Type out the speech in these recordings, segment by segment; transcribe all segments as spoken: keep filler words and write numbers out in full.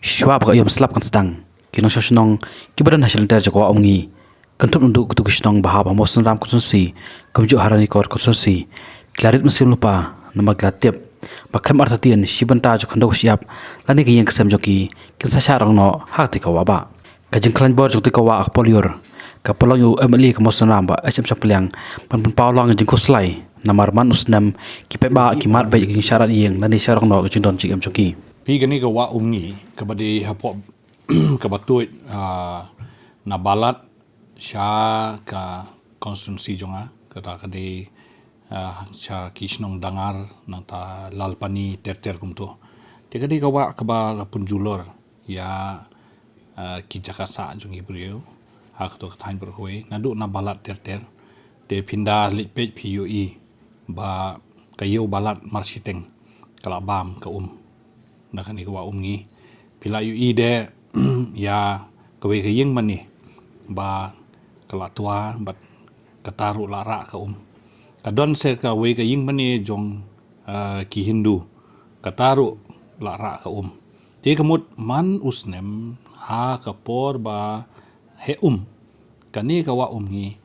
Shuwa ba ka aïom slap kan sdang, ki nongshong shnong kiba don ha shilynter jong ka Wah Umngi, kynthup naduh kito ki shnong ba hap ha Mawsynram constituency, kumjuh ha Ranikor constituency, ki la rit mynsiem lypa namar ki la tip ba khlem artatien shi bynta jong ka khyndew ka shyiap lane ka ïing ka sem jong ki kin sa shah rong noh ha katei ka wah bah. Ka jingkhlaiñ bor jong katei ka wah ha ka por lyiur ka pynlong ïa u M L A ka Mawsynram Bah H M Shangpliang ban pynpaw lang ka jingkhuslai namar man u snem ki paidbah ki mad beit ïa ka jingshah rat ïing lane shah rong noh ka jingdon jingem jong ki. Phi, kane ka Wah Umngi kaba dei hapoh kaba tuid, ah, na Balat sha ka constituency jong nga, kata ka dei, ah, sha ki shnong Dangar, nangta Lalpani, ter ter kumto. Te ka dei ka wah kaba la pynjulor ïa, ah, ki jaka sah jong ki briew ha kato ka thaiñ baroh kawei, naduh na Balat ter ter. Te phin da leit peit phi ïohi ba ka ïew Balat marshiteng ka la bam ka um na kane ka Wah Umngi. Phi la ïohi de ïa kawei ka ïing mane ba ka la twa bad kata ruh la rah ka um. Ka don se kawei ka ïing mane jong, ah, ki Hindu, kata ruh la rah ka um. Te ka mut man u snem ha ka por ba heh um, kane ka Wah Umngi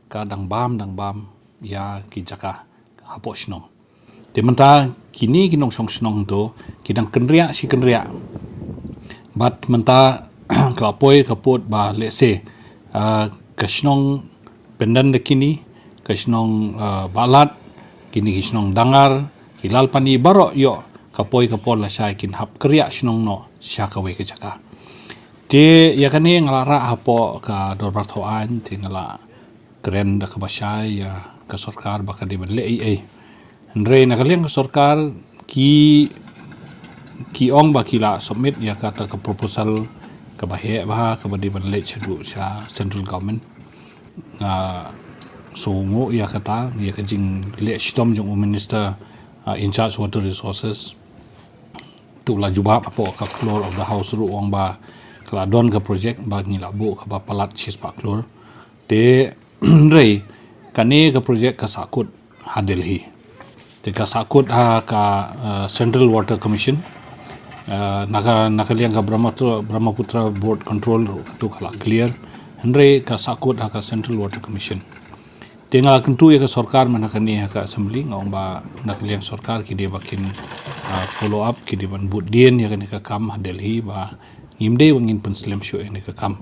ka dang bam dang bam ïa ki jaka hapoh shnong. Te mynta kine ki nongshong shnong to ki dang kynriah shi kynriah. Bad mynta ka la poi ka pud ba lehse, ah, ka shnong Pyndenwkdar, ka shnong, ah, Balat, kine ki shnong Dangar, ki Lalpani baroh ïoh ka poi ka por lashai kin hap kynriah shnong noh sha kawei ka jaka. Te ïa kane nga la rah hapoh ka dorbar thaw aiñ, te nga la kren da kaba shai ïa ka sorkar ba ka dei ban leh ei ei. Hynrei na ka liang ka sorkar ki, ki ong ba ki la submit ïa kata ka proposal kaba heh bha kaba dei ban leit shaduh sha central government. Nga sngewnguh ïa kata, ïa ka jingleh shitom jong u minister, ah, in charge water resources. Tu la jubab hapoh ka floor of the house ruh, ong ba ka la don ka project ba ngi la buh kaba palat shispah klur. Te hynrei kane ka project ka sahkut ha Delhi. Te ka sahkut ha ka, eh, Central Water Commission. Eh, na ka, na ka liang ka Brahmaputra, Brahmaputra Board Control ruh katu ka la clear. Hynrei ka sahkut ha ka Central Water Commission. Te nga la kyntu ïa ka sorkar mynta kane ha ka assembly, nga ong ba na ka liang sorkar ki dei ba kin, ah, follow up, ki dei ban bud dien ïa kane ka kam ha Delhi ba ngim dei ba ngin pynslem shuh ïa kane ka kam.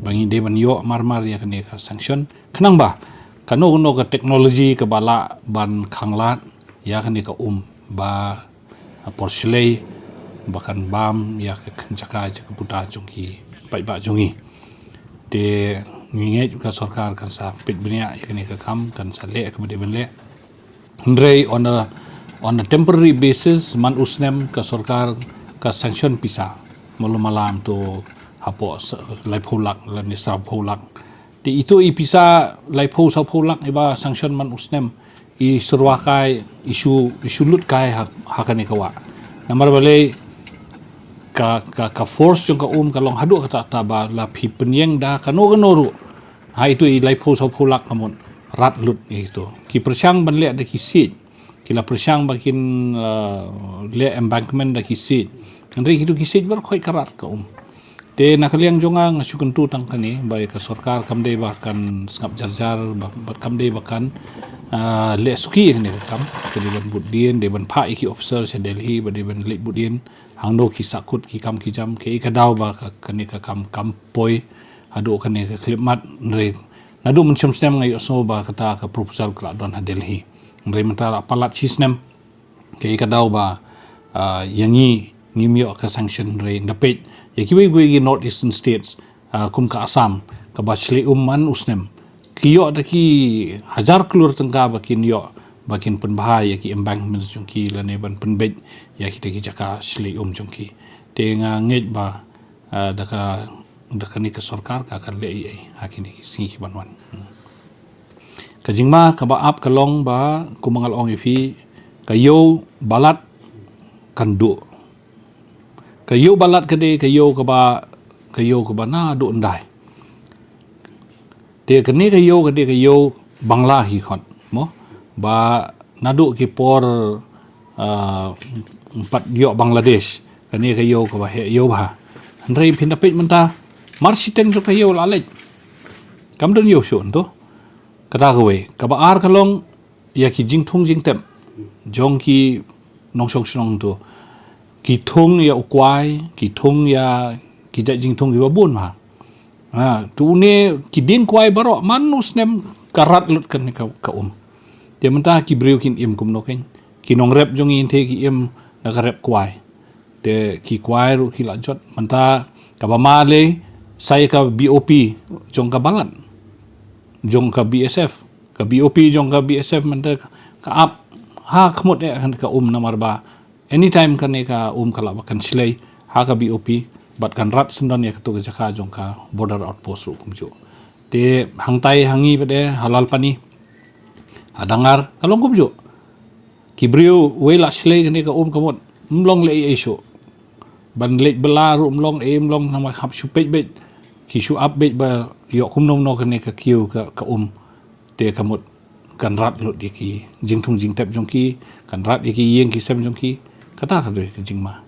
Ba ngi dei ban ïoh marmar ïa kane ka sanction. Khnang ba kano kano ka technology kaba lah ban khanglad ïa kane ka um ba ha por shlei ba kan bam ïa ka jaka jaka puta jong ki paidbah jong ngi. Te ngi ngeit ka sorkar kan sa peit bniah ïa kane ka kam, kan sa leh kaba dei ban leh. Hynrei on a, on a temporary basis, man u snem ka sorkar ka sanction pisa malu malam to hapoh sa-, laiphew lak lane sawphew lak. Te ito i pisa laiphew sawphew lak iba sanction man u snem, i syrwa kai, i shu, i shu lut kai ha, ha kane ka wah. Namar balei ka, ka, ka force jong ka um ka long haduh katta katta ba la phi pynïeng da kano kano ruh, ha ito i laiphew sawphew lak ka mut rat lut ito. Ki pyrshang ban leh da ki siej, ki la pyrshang ba kin, uh, leh embankment da ki siej. Hynrei kito ki siej baroh khoit ka rat ka um. Te na ka liang jong nga, nga shu kyntu tang kane ba ïa ka sorkar kam dei ba kan sngap jar jar, ba, ba kam dei ba kan, ah, leh suki ïa kane ka kam. Ka dei ban bud dien, dei ban phah ïa ki officer sha Delhi ba dei ban leit bud dien hangno ki sahkut ki kam ki jam, kaei ka daw ba ka, kane ka kam kam poi haduh kane ka khyllipmat. Hynrei naduh mynshem snem nga ïohsngew ba kata ka proposal ka la don ha Delhi. Hynrei mynta la palat shi snem. Kaei ka daw ba, ah, ïa ngi ngim ïoh ka sanction, hynrei nda peit ïa kiwei kiwei ki North Eastern States, ah, kum ka Assam, kaba shlei um man u snem ki ïoh da ki hajar klur tyngka ba kin ïoh ba kin pynbha ïa ki embankments jong ki lane ban pynbeit ïa kita ki jaka shlei um jong ki. Te nga ngeit ba, ah, da ka, da kane ka sorkar ka kan leh ei ei ha kine ki sngi ki ban wan. Hmm. Ka jingma kaba ap ka long ba, kumba nga la ong ïa phi, ka ïew Balat kan duh. Ka ïew Balat ka dei ka ïew kaba, ka ïew kaba naduh hyndai. Te kane ka ïew ka dei ka ïew Bangla hi khot, mo? Ba naduh ki por, ah, pat ïoh Bangladesh, kane ka ïew kaba heh ïew bha. Hynrei phin da peit mynta, mar shiteng jong ka ïew la leit. Kam don ïew shuh hangto. Kata kawei. Kaba ar ka long ïa ki jingthung jingtep jong ki nongshong shnong hangto. Ki thung ïa u kwai, ki thung ïa ki jait jingthung kiba bun ma. Ha, to une ki dieng kwai baroh, man u snem ka rat lut kane ka, ka um. Te mynta ki briew kin im kumno kein. Ki nongrep jong ngi te ki im da ka rep kwai. Te ki kwai ruh ki la jot. Mynta kaba ma lei, sa ïa ka B O P jong ka Balat, jong ka B S F. Ka B O P jong ka B S F mynta ka ap ha khmut eh ka um, namar ba anytime kane ka um ka lah ba kan shlei ha ka B O P bad kan rat syndon ïa kato ka jaka jong ka border outpost ruh kumjuh. Te hangtai ha ngi pat de ha Lalpani, ha Dangar ka long kumjuh. Ki briew wei la shlei kane ka um ka mut, ym long lei ei shuh. Ban leit bylla ruh ym long ei, ym long, namar hap shu peit beit. Ki shu ap beit ba ïoh kumno kumno kane ka kiew ka, ka um. Te ka mut kan rat lut ïa ki jingthung jingtep jong ki, kan rat ïa ki ïing ki sem jong ki. Kata ka dei ka jingma.